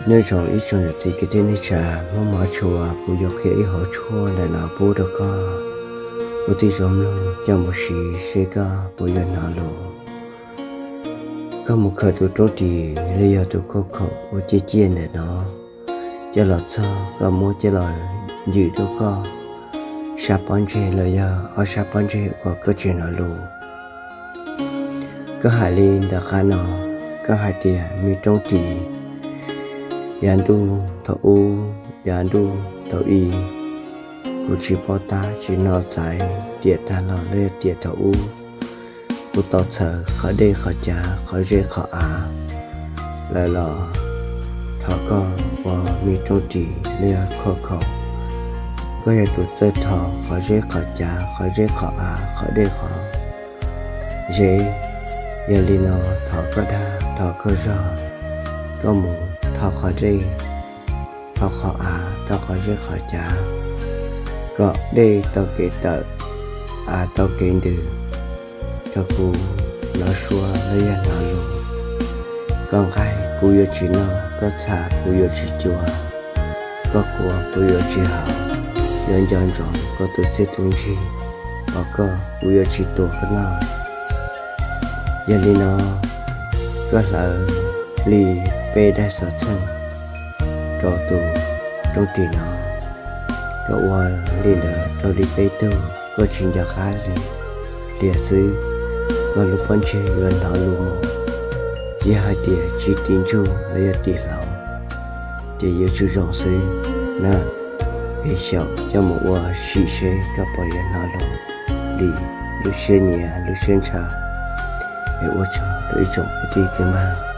Nyob zoo ib tsoom niam txiv kwv tij neej tsa, muaj hmov tshua kuv yuav qhia ib hom tshuaj ntawm no pub rau koj ua tib zoo mloog coj mus siv seb koj puas yuav hnov lus. Koj mus khaws tus roob ris los yog tus khauj khaum ua ciaj ciaj ntawm no coj los txog, koj muab coj los ncwm rau koj sab pob ntseg los yog ob sab pob ntseg uas koj tsis hnov lus. Koj hais li ntawm qab no, koj hais tias, me roob ris, yav ntuj thaum ub, yav ntuj thaum i, kuv tsis paub tab tsis hnov txais tiam tag los los yog tiam thaum ub, kuv tau txhawv qhov dej qhov cav qhov zeb qhov av lawm los thov koj ua me roob ris los yog khauj khaum, koj yog tus txawj tho qhov zeb qhov cav qhov zeb qhov av qhov dej qhov zeb. Yog li no thov koj dag thov koj zog, koj mus tho qhov dej, tho qhov av, tho qhov zeb qhov cav, kom dej tau kev tawm, av tau kev ntws, rau kuv hnov suab los yog hnov lus. Koj nqaij kuv yuav tsis noj, koj txha kuv yuav tsis cua, koj kua kuv yuav tsis haus, yuav nco ntsoov koj tus txiaj tus ntsig, hos koj kuv yuav tsis tua koj noj. Yog li no koj hlawv li peb daim xov txheej rau tus roob ris no, koj ua li ntawd rau li peb tug, koj tsis nco qab li, hlias xwb, koj lub pob ntseg yuav hnov lus mus. Yog hais tias tsis tim ntsuj los yog tim hlau ces yuav tsum zoo xwb na. Es xyaum coj mus ua sim seb koj puas yuav hnov lus li lub siab nyiam lub siab ntshaw. Es ua tsaug rau ib tsoom kwv tij kwv npawg